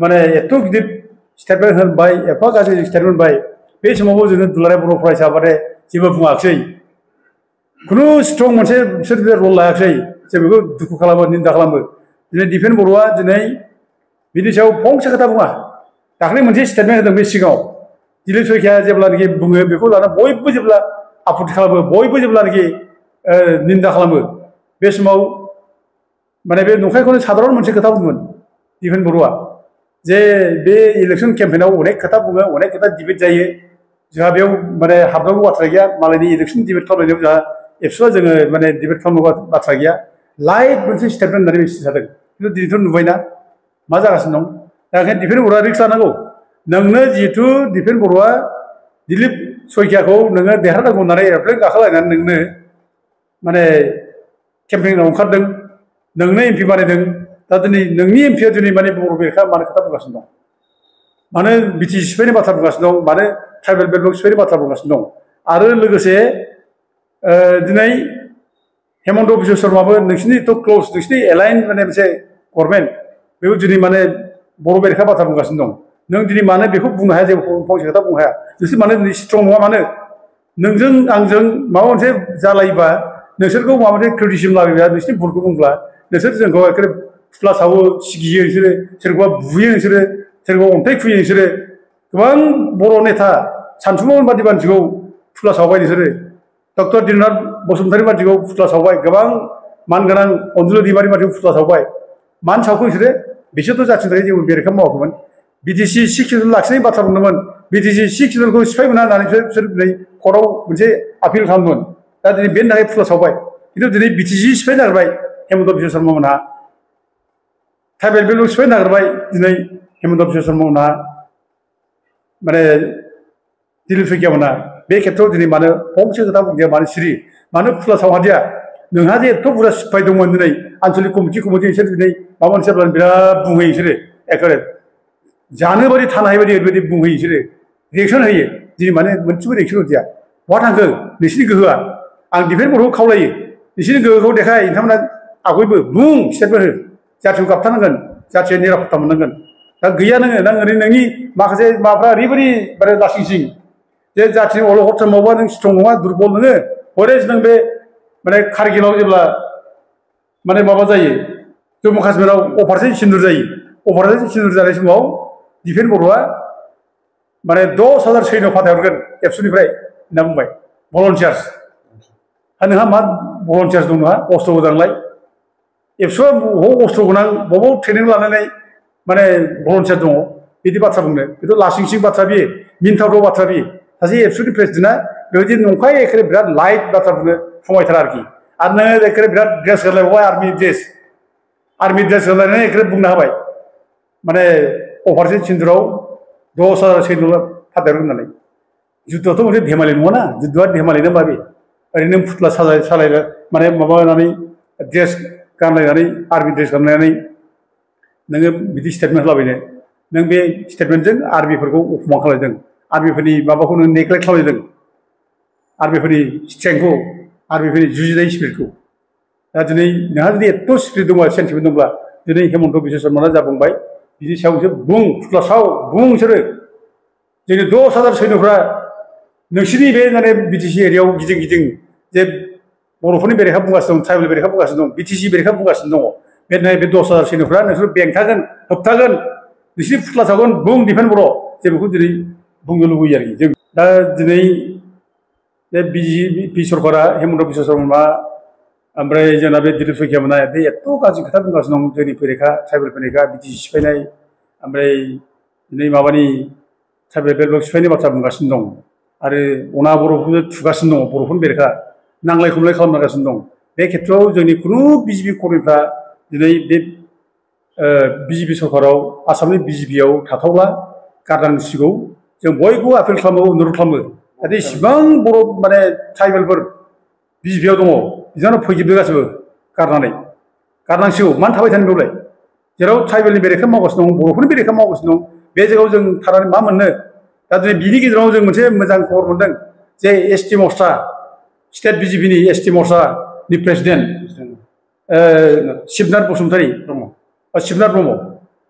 माने एथ' गिदिर स्टेटमेन्ट होनबाय एफा गाज्रि स्टेटमेन्ट होनबाय बे समावबो जोङो दुलाराय बर' फरायसा आफादे जेबो बुङाखिसै खुनु स्ट्रं मोनसे बिसोर रल लायाखिसै जों बेखौ दुखु खालामो निन्दा खालामो दिनै दिपेन बर'आ दिनै बिनि सायाव फंसे खोथा बुङा दाख्लै मोनसे स्टेटमेन्ट होदों बे सिगाङाव दिलीप शइकिया जेब्लानाखि बुङो बेखौ लाना बयबो जेब्ला आपत्ति खालामो बयबो जेब्लानाखि निन्दा खालामो बे समाव माने बे नंखायखौनो साधारन मोनसे खोथा बुंगोन दिपेन बर'आ जे बे इलेक्शन केम्पेइनाव अनेक खोथा बुङो अनेक खोथा डिबेट जायो जोंहा बेयाव माने हाबनांगौ बाथ्रा गैया मालायनि इलेक्शन डिबेट खालामनायाव जोंहा एबसुआ जोङो माने डिबेट खालामनांगौ बाथ्रा गैया लाइट मोनसे स्टेटमेन्ट होननानै मिथि जादों खिन्थु दिनैथ' नुबायना मा जागासिनो दं दा ओंखायनो दिपेन बर'आ रिक्स लानांगौ नोंनो जिहेथु दिपेन बर'आ दिलीप शइकियाखौ नोङो देरहानांगौ होननानै एर'प्लेन गाखोलायनानै नोंनो माने केम्पेइनाव ओंखारदों नोंनो एमपि बानायदों दा दिनै नोंनि एमपिआ दिनै माने बर' बेरेखा मानो खोथा बुंगासिनो दं मानो बिटिसि सिफायनाय बाथ्रा बुंगासिनो दं मानो ट्राइबेल बेल्ट सिफायनाय बाथ्रा बुंगासिनो दं आरो लोगोसे दिनै हेमन्त बिश्व शर्माबो नोंसिनिथ' क्ल'ज नोंसिनि एलाइन माने मोनसे गभर्नमेन्ट बेबो दिनै माने बर' बेरेखा बाथ्रा बुंगासिनो दं नों दिनै मानो बेखौ बुंनो हाया जेबो फंसे खोथा बुंनो हाया नोंसोर मानो दिनै स्ट्रं नङा मानो नोंजों आंजों माबा मोनसे जालायोबा नोंसोरखौ माबा मोनसे क्रिटिसिजम लाबोयोबा नोंसिनि भुलखौ बुंब्ला नोंसोर जोंखौ एखेबारे फुथ्ला सावो सिगियो नोंसोरो सोरखौबा बुयो नोंसोरो सोरखौबा अन्थाइ खुयो नोंसोरो गोबां बर' नेता सानसुमैन बादि मानसिखौ फुथ्ला सावबाय नोंसोरो डक्टर दिननाथ बसुमतारी मानसिखौ फुथ्ला सावबाय गोबां मानगोनां अनजुलु दैमारि मानसिखौ फुथ्ला सावबाय मानो सावखो नोंसोरो बिसोरथ' जाथिनि थाखाय जेबो बेरेखा मावाखैमोन बिटिसि 6 सिडुल लाखिनायनि बाथ्रा बुंदोंमोन बिटिसि 6 सिडुलखौ सिफाय मोना होननानै बिसोर दिनै कर्टआव मोनसे आपिल खालामदोंमोन दा दिनै बेनि थाखाय फुथ्ला सावबाय खिन्थु दिनै बिटिसि सिफायनो नागिरबाय हेमन्त बिश्व शर्मा मोनहा ट्राइबेल बेल्ट सिफायनो नागिरबाय दिनै हेमन्त बिश्व शर्मा मोनहा माने दिलीप शइकिया मोनहा बे खेत्रआव दिनै मानो फंसे खोथा बुंदिया मानो सिरि मानो फुथ्ला सावहादिया नोंहा जे एथ' बुरजा सिफाय दंमोन दिनै आन्चलिक कमिटि बिसोर दिनै माबा मोनसे बिराद बुंहोयो बिसोरो एखेबारे जानो बायदि थानो हायि बायदि ओरैबायदि बुंहोयो बिसोरो रिएक्सन होयो दिनै माने मोनसेबो रिएक्सन होदिया बहा थांखो नोंसिनि गोहोआ आं दिपेन बर'खौ खावलायो नोंसिनि गोहोखौ देखाय नोंथांमोना आगयबो बुं स्टेटमेन्ट हो जाथिखौ गाबथानांगोन जाथिया निरापत्ता मोननांगोन दा गैया नोङो नों ओरैनो नोंनि माखासे माबाफ्रा ओरैबायदि माने लासिंसिं जे जाथिनि अलखद मावबा नों स्ट्रं नङा दुरबल नोङो हरेज नों बे माने कारगिलाव जेब्ला माने माबा जायो जम्मु काश्मीराव अपारेशन सिन्दुर जायो अपारेशन सिन्दुर जानाय समाव दिपेन बर'आ माने 10,000 सैन्य फाथायहरगोन एबसुनिफ्राय होनना बुंबाय भलन्टियार्स नोंहा मा भलन्टियार्स दं नोंहा अस्त्र गोनांलाय एबसुआ बबाव अस्त्र गोनां बबाव ट्रेनिं लानानै माने भलन्टियार दङ बिदि बाथ्रा बुंनो बेथ' लासिंसिं बाथ्रा बियो मिनिथावथाव बाथ्रा बियो सासे एबसुनि प्रेसिडेन्टआ बेबायदि नंखाय एखेबारे बिराद लाइट बाथ्रा बुंनो समायथारा आरोखि आरो नोङो एखेबारे बिराद ड्रेस होलायबाय आर्मि ड्रेस होलायनानै एखेबारे बुंना होबाय माने अपारेशन सिन्दुराव 10,000 सैन्य फाथायहरगोन होननानै जुद्धआथ' मोनसे धेमालि नङाना जुद्धआ धेमालिनो माबि ओरैनो फुथ्ला सालायनो माने माबानानै ड्रेस गानलायनानै आर्मि ड्रेस गानलायनानै नोङो बिदि स्टेटमेन्ट होलाबायनो नों बे स्टेटमेन्टजों आर्मिफोरखौ अफमान खालामदों आर्मिफोरनि माबाखौ नों नेग्लेक्ट खालामदों आर्मिफोरनि स्ट्रेंथखौ आर्मिफोरनि जुजिनाय स्पिरिटखौ दा दिनै नोंहा जुदि एथ' स्पिरिट दंबा सेन्टिमेन्ट दंब्ला दिनै हेमन्त बिश्व शर्माया जा बुंबाय बिनि सायाव नोंसोर बुं फुथ्ला साव बुं नोंसोरो जोंनि 10,000 सैन्यफ्रा नोंसिनि बे माने बिटिसि एरियायाव गिदिं गिदिं जे बर'फोरनि बेरेखा बुंगासिनो दं ट्राइबेल बेरेखा बुंगासिनो दं बिटिसि बेरेखा बुंगासिनो दङ बे 10,000 सैन्यफ्रा नोंसोर बेंथागोन होबथागोन नोंसिनि फुथ्ला सावगोन बुं दिपेन बर' जों बेखौ दिनै बुंनो लुबैयो आरोखि जों दा दिनै बे बिजेपि सरकारा हेमन्त बिश्व शर्मा ओमफ्राय जोंना बे दिलीप शइकिया मोनहा बे एथ' गाज्रि खोथा बुंगासिनो दं जोंनि बेरेखा ट्राइबेल बेरेखा बिटिसि सिफायनाय ओमफ्राय दिनै माबानि ट्राइबेल बेल्ट सिफायनाय बाथ्रा बुंगासिनो दं आरो अना बर'फोरनो थुगासिनो दङ बर'फोरनि बेरेखा नांलाय खमलाय खालामगासिनो दं बे खेत्रआव जोंनि खुनु बिजेपि कर्मीफ्रा दिनै बे बिजेपि सरकाराव आसामनि बिजेपियाव थाथावला गारनांसिगौ जों बयबो आपिल खालामो अनुरद खालामो जाहाथे इसिबां बर' माने ट्राइबेलफोर बिजेपियाव दङ बिथांमोना फैजोबदो गासिबो गारनांसिगौ मानो थाबाय थानो बेवलाय जेराव ट्राइबेलनि बेरेखा मावगासिनो दं बर'फोरनि बेरेखा मावगासिनो दं बे जायगायाव जों थानानै मा मोननो दा दिनै बिनि गेजेराव जों मोनसे मोजां खबर मोनदों जे एसटि मर्चा स्टेट बिजेपिनि एसटि मर्चानि प्रेसिडेन्ट शिबनाथ ब्रह्म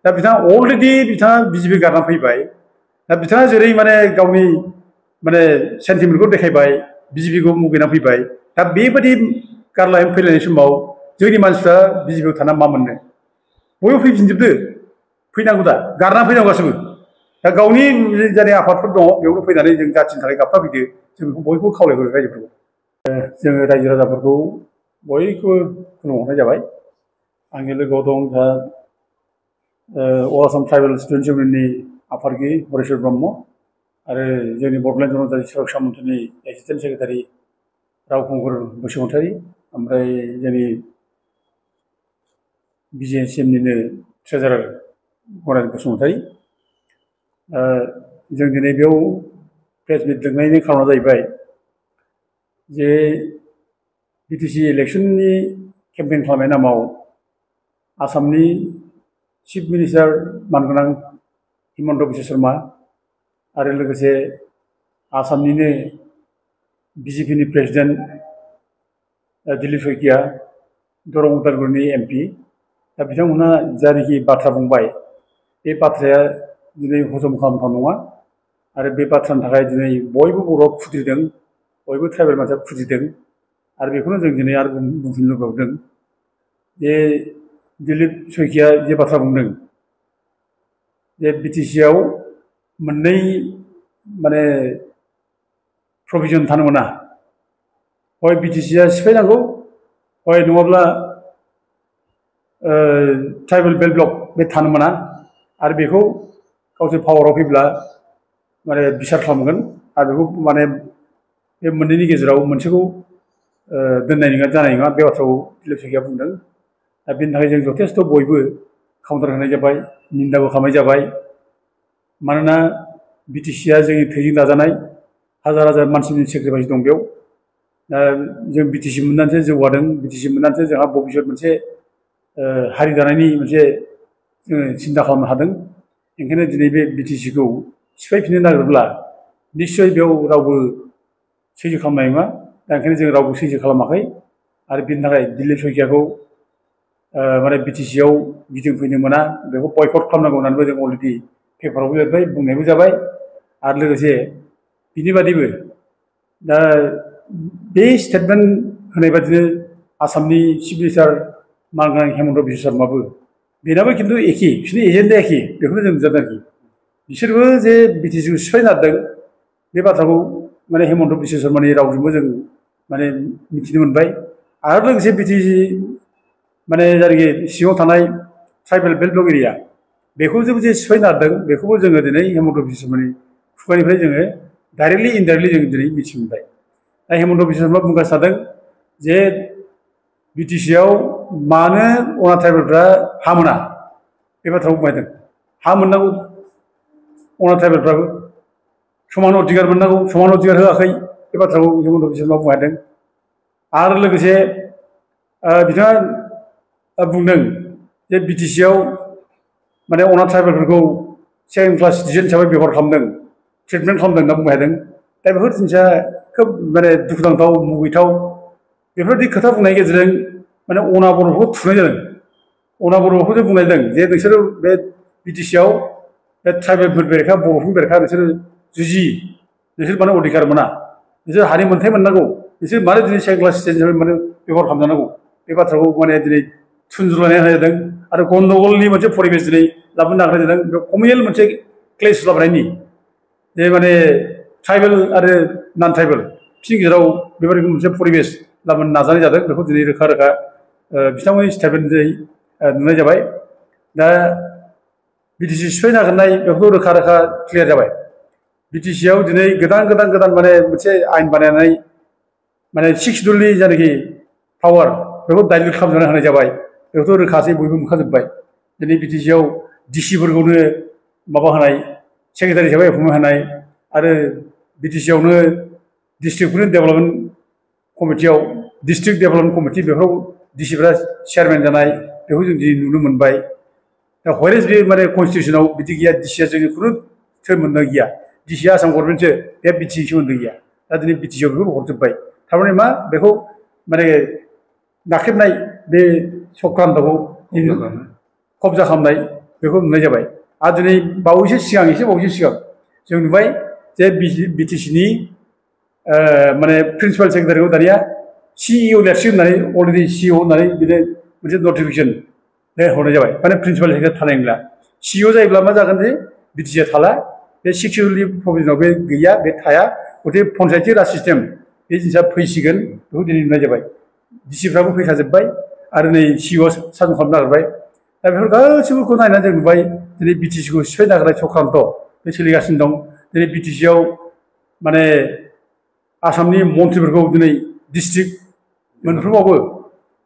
दा बिथाङा अलरेडि बिथाङा बिजेपि गारना फैबाय दा बिथाङा जेरै माने गावनि माने सेन्टिमेन्टखौ देखायबाय बिजेपिखौ मुगैना फैबाय दा बेबायदि गारलायनानै फैलायनाय समाव जोंनि मानसिफ्रा बिजेपिआव थाना मा मोननो बयबो फैफिनजोबदो फैनांगौ दा गारना फैनांगौ गासैबो दा गावनि जाय आफादफोर दङ बेयावनो फैनानै जों जाथिनि थाखाय गाबथाफैदो जों बेखौ बयखौबो खावलायहरो रायजोफोरखौ जोङो रायजो राजाफोरखौ बयखौबो खुलुमहरनाय जाबाय आंनि लोगोआव दं दा अल आसाम ट्राइबेल स्टुडेन्टस इउनियननि आफादगिरि हरेश्वर ब्रह्म आरो जोंनि बड'लेण्ड जनजाति सुरक्षा मन्थ्रिनि एसिस्टेन्ट सेक्रेटारि रावखुंगुर बसुमतारी ओमफ्राय जोंनि BJCMनिनो ट्रेजारार गराय बसुमतारी जों दिनै बेयाव प्रेस मिट लिंनायनि खारना जाहैबाय जे BTC इलेक्सननि केम्पेइन खालामनाय नामाव आसामनि चिफ मिनिस्टार मानगोनां हिमन्त बिश्व शर्मा आरो लोगोसे आसामनिनो BJPनि प्रेसिडेन्ट दिलीप शइकिया दरं उदालगुरिनि MP दा बिथांमोनहा जायनाखि बाथ्रा बुंबाय बे बाथ्राया दिनै हजम खालामथाव नङा आरो बे बाथ्रानि थाखाय दिनै बयबो बर'आ खुद्रिदों बयबो ट्राइबेल मानसिया खुद्रिदों आरो बेखौनो जों दिनै आरो बुंफिननो लुबैदों जे दिलीप शइकिया जे बाथ्रा बुंदों जे BTCआव मोननै माने प्रभिजन थानो मोना हय BTCआ सिफायनांगौ हय नङाब्ला ट्राइबेल बेल्ट ब्लक बे थानो मोना आरो बेखौ गावसोर पावाराव फैब्ला माने बिसार खालामगोन आरो बेखौ माने बे मोननैनि गेजेराव मोनसेखौ दोननाय नङा जानाय नङा बे बाथ्राखौ दिलीप शइकिया बुंदों दा बेनि थाखाय जों जथेस्थ' बयबो काउन्टार होनाय जाबाय निन्दाबो खालामनाय जाबाय मानोना BTCआ जोंनि थैजों दाजानाय हाजार हाजार मानसिनि सेक्रिफाइस दं बेयाव दा जों BTC मोननानैसो जौगादों BTC मोननानैसो जोंहा भबिष्यत मोनसे हारि दानायनि मोनसे जोङो सिन्था खालामनो हादों ओंखायनो दिनै बे BTCखौ सिफायफिननो नागिरब्ला निस्सय बेयाव रावबो सैज्य खालामनाय नङा दा ओंखायनो जों रावबो सैज्य खालामाखै आरो बेनि थाखाय दिलीप शइकियाखौ माने BTCआव गिदिंफैनो मोना बेखौ बयकट खालामनांगौ होननानैबो जों अलरेडि पेपारावबो लिरबाय बुंनायबो जाबाय आरो लोगोसे बिनि बादैबो दा बे स्टेटमेन्ट होनाय बादिनो आसामनि चिफ मिनिस्टार मानगोनां हेमन्त बिश्व शर्माबो बेनाबो खिन्थु एखे बिसोरनि एजेन्डाया एखे बेखौनो जों नुजादों आरोखि बिसोरबो जे BTCखौ सिफायनो नागिरदों बे बाथ्राखौ माने हेमन्त बिश्व शर्मानि रावजोंबो जों माने मिथिनो मोनबाय आरो लोगोसे BTC माने जायनाखि सिङाव थानाय ट्राइबेल बेल्ट ब्लक एरिया बेखौ जों जे सिफायनो नागिरदों बेखौबो जोङो दिनै हेमन्त बिश्व शर्मानि खुगानिफ्राय जोङो डाइरेक्टलि इनडाइरेक्टलि जों दिनै मिथि मोनबाय दा हेमन्त बिश्व शर्मा बुंगासिनो थादों जे BTCआव मानो अना ट्राइबेलफ्रा हा मोना बे बाथ्राखौ बुंदों हा मोननांगौ अना ट्राइबेलफ्राबो समान अधिकार मोननांगौ समान अधिकार होआखै बे बाथ्राखौ हेमन्त बिश्व शर्मा बुंदों आरो लोगोसे बिथाङा बुंदों जे BTCआव माने अना ट्राइबेलफोरखौ सेकेन्ड क्लास सिटिजेन हिसाबै बेबहार खालामदों ट्रिटमेन्ट खालामदों होनना बुंनो हादों दा बेफोर जिनिसा खोब माने दुखुनांथाव मुगैथाव बेफोरबायदि खोथा बुंनायनि गेजेरजों माने अना बर'खौ थुनाय जादों अना बर'खौ जों बुंनाय जादों जे नोंसोरो बे BTCआव बे ट्राइबेलफोर बेरेखा बर'फोरनि बेरेखा नोंसोरो जुजि नोंसोर मानो अधिकार मोना नोंसोर हानि मोन्थाय मोननांगौ नोंसोर मानो दिनै सेकेन्ड क्लास सिटिजेन हिसाबै मानो बेबहार खालामजानांगौ बे बाथ्राखौ माने दिनै थुनजुलायनाय होनाय जादों आरो गन्दगलनि मोनसे परिबेस दिनै लाबोनो नागिरनाय जादों बे कमिउनेल मोनसे क्लेश लाबोनायनि जे माने ट्राइबेल आरो नन ट्राइबेल बिसोरनि गेजेराव बेबायदि मोनसे परिबेस लाबोनो नाजानाय जादों बेखौ दिनै रोखा रोखा बिथांमोननि स्टेटमेन्टजों नुनाय जाबाय दा BTC सिफायनो नागिरनाय बेखौ रोखा रोखा क्लियार जाबाय BTCआव दिनै गोदान माने मोनसे आयेन बानायनानै माने 6 शेड्युलनि जायनाखि पावार बेखौ डाइल्युट खालामनानै होनाय जाबाय बेखौथ' रोखासै बयबो मोनखाजोब्बाय दिनै BTCआव DC-फोरखौनो माबा होनाय सेक्रेटारि हिसाबै एपइन्टमेन्ट होनाय आरो BTCआवनो डिस्ट्रिक्टफोरनि डेभेलपमेन्ट कमिटियाव डिस्ट्रिक्ट डेभेलपमेन्ट कमिटि बेफोराव DC-फोरा चेयारमेन जानाय बेखौ जों दिनै नुनो मोनबाय दा हयरेस बे माने कनस्टिटिउसनाव बिदि गैया DC-आ जोंनि खुनु सोमोन्दो गैया DC-आ आसाम गभर्नमेन्टसो बे BTC सोमोन्दो गैया दा दिनै BTC-आव बेखौ हरजोब्बाय थारमाने मा बेखौ माने नाख्रेबनाय बे चक्रान्तखौ कब्जा खालामनाय बेखौ नुनाय जाबाय आरो दिनै बावैसो सिगां एसे बावैसो सिगां जों नुबाय जे बिटिसिनि माने प्रिन्सिपाल सेक्रेटारिखौ दानिया सिइअ लिरसिगोन होननानै अलरेडि सिइअ होननानै बिदिनो मोनसे नटिफिकेसन हरनाय जाबाय माने प्रिन्सिपाल सेक्रेटारि थानाय नंला सिइअ जायोब्ला मा जागोन जे बिटिसिआ थाला बे सिक्सुवेलि प्रभिजनाव बे गैया बे थाया गथे पन्सायती राज सिस्टेम बे जिनिसा फैसिगोन बेखौ दिनै नुनाय जाबाय डिसिफ्राबो फैखाजोब्बाय आरो नै सिइअ सासन खालामनो नागिरबाय दा बेफोर गासैबोखौ नायनानै जों नुबाय दिनै बिटिसिखौ सिफायनो नागिरनाय चक्रान्त बे सोलिगासिनो दं दिनै बिटिसिआव माने आसामनि मन्थ्रिफोरखौ दिनै डिस्ट्रिक्ट मोनफ्रोमावबो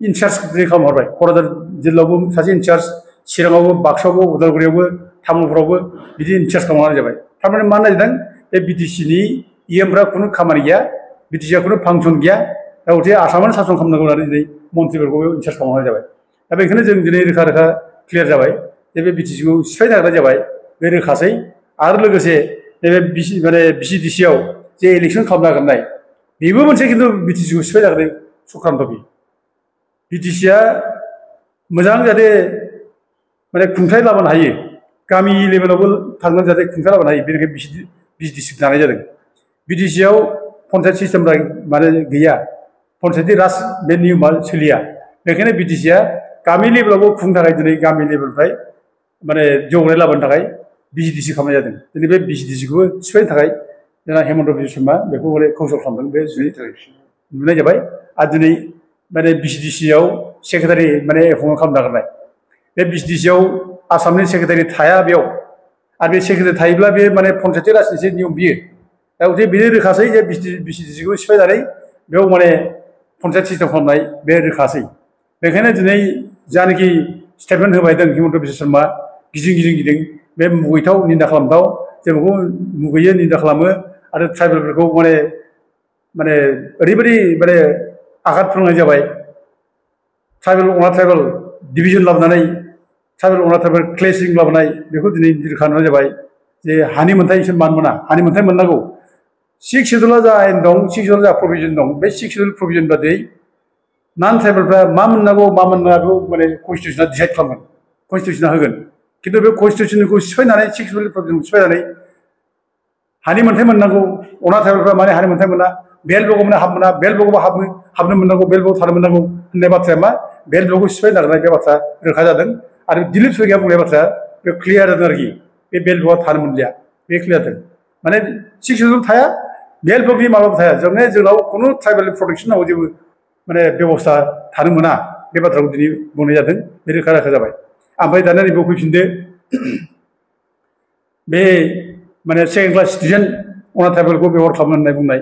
इनचार्ज दिनै खालामहरबाय क'क्राझार जिल्लायावबो सासे इनचार्ज चिराङावबो बाक्सायावबो उदालगुरियावबो तामुलपुरावबो बिदि इनचार्ज खालामनाय जाबाय थारमाने मा नागिरदों बे बिटिसिनि इएमफ्रा खुनु खामानि गैया बिटिसिआ खुनु फांसन गैया दा गथे आसामानो सासन खालामनांगौ होननानै दिनै मन्थ्रिफोरखौ इनचार्ज खालामनाय जाबाय दा बेखायनो जों दिनै रोखा रोखा क्लियार जाबाय जे बे बिटिसिखौ सिफायनो नागिरनाय जाबाय बे रोखासै आरो लोगोसे नैबे माने बिसिडिसिआव जे इलेक्सन खालामनो नागिरनाय बेबो मोनसे खिन्थु बिटिसिखौ सिफायनो नागिरनाय चक्रान्त बिटिसिआ मोजां जाहाथे माने खुंथाय लाबोनो हायो गामि लेभेलावबो थांनानै जाहाथे खुंथाय लाबोनो हायो बेनिखायनो बिटिसि दानाय जादों बिटिसिआव पन्सायत सिस्टेम माने गैया पन्सायती राज बे नियमा सोलिया बेखायनो बिटिसिआ गामि लेभेलावबो खुंनो थाखाय दिनै गामि लेभेलनिफ्राय माने जौगानाय लाबोनो थाखाय बिटिसि खालामनाय जादों दिनै बे बिटिसिखौबो सिफायनो थाखाय जोंना हेमन्त बिश्व शर्मा बेखौ माने कौसल खालामदों बे जुदि नुनाय जाबाय आरो दिनै माने बिटिसिआव सेक्रेटारि माने एपइन्ट खालामनो नागिरनाय बे बिटिसिआव आसामनि सेक्रेटारि थाया बेयाव आरो बे सेक्रेटारि थायोब्ला बे माने पन्सायती राजनि एसे नियम बियो दा गथे बेनो रोखासै जे बिटिसिखौ सिफायनानै बेयाव माने पन्सायत सिस्टेम खालामनाय बे रोखासै बेखायनो दिनै जानाखि स्टेटमेन्ट होबाय दं हेमन्त बिश्व शर्मा गिदिं बे मुगैथाव निन्दा खालामथाव जों बेखौ मुगैयो निन्दा खालामो आरो ट्राइबेलफोरखौ माने ओरैबायदि माने आघात फोनांनाय जाबाय ट्राइबेल अना ट्राइबेल डिभिजन लाबोनानै ट्राइबेल अना ट्राइबेल क्लेसिं लाबोनाय बेखौ दिनै रोखा नुनाय जाबाय जे हानि मोनथाय इसोर मान मोना हानि मोनथाय मोननांगौ 6 शेड्युलआ जा आयेन दं 6 शेड्युल जा प्रभिजन दं बे 6 शेड्युल प्रभिजन बादियै नन ट्राइबेलफ्रा मा मोननांगौ मा मोननाङा बेखौ माने कन्स्टिटिउसना डिसाइड खालामगोन कन्स्टिटिउसना होगोन खिन्थु बे कन्स्टिटिउसनखौ सिफायनानै 6 शेड्युल प्रभिजनखौ सिफायनानै हानि मोनथाय मोननांगौ अना ट्राइबेलफ्रा माने हानि मोनथाय मोना बेल ब्लकआव माने हाबनो मोना बेल ब्लकआव हाबनो मोननांगौ बेल ब्लकआव थानो मोननांगौ होननाय बाथ्राया मा बेल ब्लकखौ सिफायनो नागिरनाय बे बाथ्रा रोखा जादों आरो दिलीप शइकिया बुंनाय बाथ्राया बे क्लियार जादों आरोखि बे बेल ब्लकआव थानो मोनलिया बे क्लियार जादों माने 6 शेड्युल थाया बेल ब्लकनि माबाबो थाया जोंनाव खुनु ट्राइबेल प्रटेक्सन नांगौ जेबो माने बेबस्था थानो मोना बे बाथ्राखौ दिनै बुंनाय जादों बे रोखा जाबाय ओमफ्राय दाना नैबेयाव फैफिनदो बे माने सेकेन्ड क्लास सिटिजेन अना ट्राइबेलखौ बेबहार खालामनो होननाय बुंनाय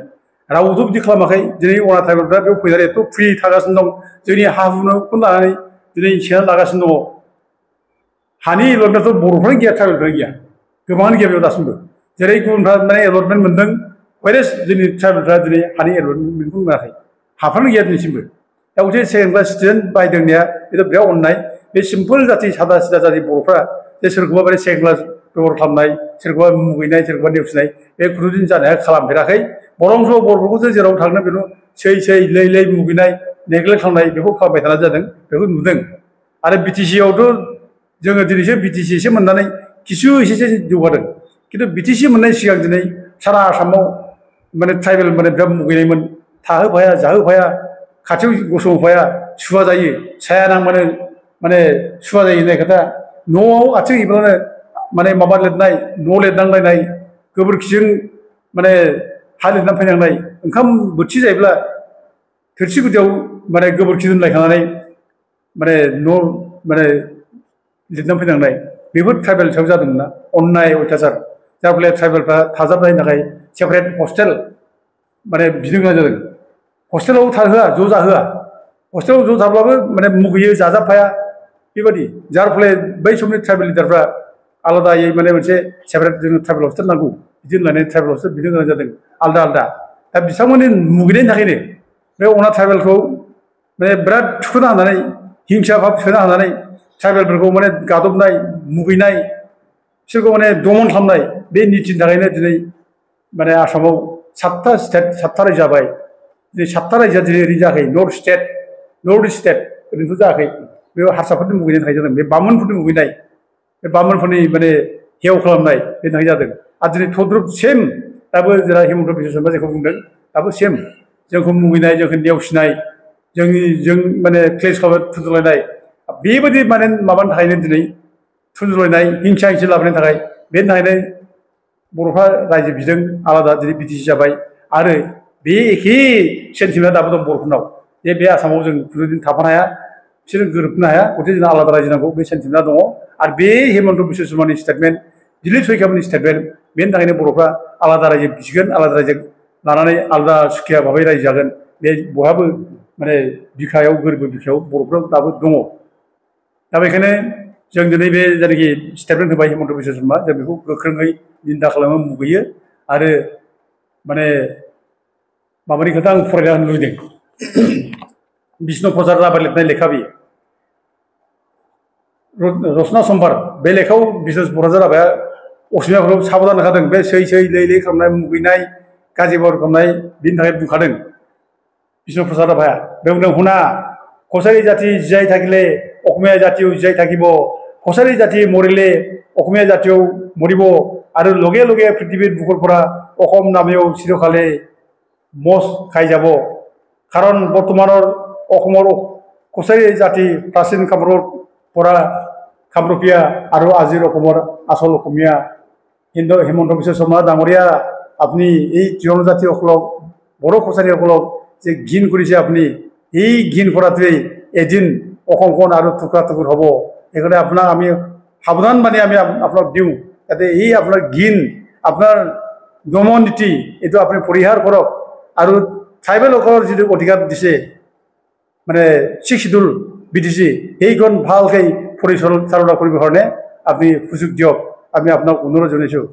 रावबोथ' बिदि खालामाखै दिनै अना ट्राइबेलफ्रा बेयाव फैनानै एथ' फ्रि थागासिनो दं जोंनि हा हुखौ लानानै दिनै सेनानै लागासिनो दङ हानि एलटमेन्टआथ' बर'फ्रानो गैया ट्राइबेलफ्रानो गैया गोबाङानो गैया बेयाव दासिमबो जेरै गुबुनफ्रा माने एलटमेन्ट मोन्दों वेरेस जोंनि ट्राइबेलफ्रा दिनै हानि एलटमेन्टखौ मोनाखै हाफ्रानो गैया दिनैसिमबो दा गथे सेकेन्ड क्लास सिटिजेन बायदों होननाया बेथ' बिराद अननाय बे सिम्पोल जाथि सादा सिदा जाथि बर'फ्रा जे सोरखौबा माने सेकेन्ड क्लास बेबहार खालामनाय सोरखौबा मुगैनाय सोरखौबा नेवसिनाय बे खुनुदिन जानाया खालामफेराखै बरंस' बर'फोरखौसो जेराव थांनो बेखौ सै लै मुगैनाय नेग्लेक्ट खालामनाय बेखौ खालामबाय थानाय जादों बेखौ नुदों आरो बिटिसिआवथ' जोङो दिनैसो बिटिसि एसे मोननानै किसु एसेसो जौगादों खिन्थु बिटिसि मोननाय सिगां दिनै सारा आसामाव माने ट्राइबेल माने बिराद मुगैनायमोन थाहोफाया जाहोफाया खाथियाव गसंहोफाया सुवा जायो साया नांबानो माने सुवा जायो होननाय खोथा न'आव आथिं हैब्लानो माने माबा लिरनाय न' लिरनांलायनाय गोबोरखिजों माने हा लिरनानै फैनांनाय ओंखाम बोथिसे जायोब्ला थोरसि गुदियाव माने गोबोरखि दोनलायखानानै माने न' माने लिरनानै फैनांनाय बेफोर ट्राइबेल सायाव जादोंमोन ना अननाय अयथासार जाय फले ट्राइबेलफ्रा थाजाबनायनि थाखाय सेपारेट हस्टेल माने बिनो गोनां जादों हस्टेलाव थाहोआ ज' जाहोआ हस्टेलाव ज' थाब्लाबो माने मुगैयो जाजाबफाया बेबायदि जार फले बै समनि ट्राइबेल लिडारफ्रा आलादायै माने मोनसे सेपारेट जोंनो ट्राइबेल हस्टेल नांगौ बिदि होननानै ट्राइबेल हस्टेल बिनो गोनां जादों आलदा दा बिथांमोननि मुगैनायनि थाखायनो बे अना ट्राइबेलखौ माने बिराद थुखोना होनानै हिंसा भाब सोना होनानै ट्राइबेलफोरखौ माने गादबनाय मुगैनाय बिसोरखौ माने दमन खालामनाय बे नितिनि थाखायनो दिनै माने आसामाव 7टा स्टेट 7टा रायजो जाबाय दिनै 7टा रायजोआ दिनै ओरै जायाखै नर्थ इस्ट स्टेट ओरैनोथ' जायाखै बे हारसाफोरनि मुगैनायनि थाखाय जादों बे बामुनफोरनि मुगैनाय बे बामोनफोरनि माने हेव खालामनाय बेनि थाखाय जादों आरो दिनै थद्रुब सेम दाबो जेला हेमन्त बिश्व शर्मा जेखौ बुंदों दाबो सेम जोंखौ मुगैनाय जोंखौ नेवसिनाय जों माने क्लेश खालामनाय थुनज्लायनाय बेबायदि माने माबानि थाखायनो दिनै थुनज्लायनाय हिंसा हिंसि लाबोनायनि थाखाय बेनि थाखायनो बर'फ्रा रायजो बिदों आलादा दिनै बिटिसि जाबाय आरो बे एखे सेन्टिमेन्टआ दाबो दं बर'फोरनाव जे बे आसामाव जों खुनुदिन थाफानो हाया बिसोरो गोरोबनो हाया गथिखे जोंना आलादा रायजो नांगौ बे सेन्टिमेन्टआ दङ आरो बे हेमन्त बिश्व शर्मानि स्टेटमेन्ट दिलीप शइकियामोननि स्टेटमेन्ट बेनि थाखायनो बर'फ्रा आलादा रायजो बिगोन आलादा रायजो लानानै आलादा सुखिया भाबै रायजो जागोन बे बयहाबो माने बिखायाव गोरबो बिखायाव बर'फ्राव दाबो दङ दा बेखायनो जों दिनै बे जायनाखि स्टेटमेन्ट होबाय हेमन्त बिश्व शर्मा जों बेखौ गोख्रोङै निन्दा खालामो मुगैयो आरो माने माबानि खोथा आं फरायना होनो लुबैदों बिष्णु प्रसाद राभा लिरनाय लेखा बियो रचना सम्भार बे लेखायाव बिष्णु प्रसाद राभाया असमियाफोरखौ साबधान होखादों बे सै सै लै लै खालामनाय मुगैनाय गाज्रि बार खालामनाय बिनि थाखाय बुंखादों बिष्णु प्रसाद राभाया बे बुंदों हुना कछारी जाति जियाय थाकिले अखमिया जातियाव जियाय थाकिब कछारी जाति मरिले अखमिया जातियाव मरिब आरो लगे लगे पृथ्वीर बुकरफोरा अखम नामायाव चिरकाले मस खायजाब कारण बर्तमाনৰ অসমৰ कछारी जाति प्राचीन कामरूप পৰা কামৰূপীয়া আৰু আজিৰ অসমৰ আসল অসমীয়া হেমন্ত বিশ্ব শৰ্মা ডাঙৰীয়া আপুনি এই জনজাতিসকলক বড়ো কছাৰীসকলক যে ঘিণ কৰিছে আপুনি এই ঘিণ কৰাটোৱেই এদিন অসমখন আৰু টুকুৰা টুকুৰ হ'ব সেইকাৰণে আপোনাক আমি সাৱধান বাণী আমি আপোনাক দিওঁ যাতে এই আপোনাৰ ঘিণ আপোনাৰ দমন নীতি এইটো আপুনি পৰিহাৰ কৰক আৰু ট্ৰাইবেলসকলৰ যিটো অধিকাৰ দিছে মানে 6 শিডিউল বিটিসি এইখন ভালকৈ পৰিচালনা কৰিবৰ কাৰণে আপুনি সুযোগ দিয়ক আমি আপোনাক অনুৰোধ জনাইছোঁ।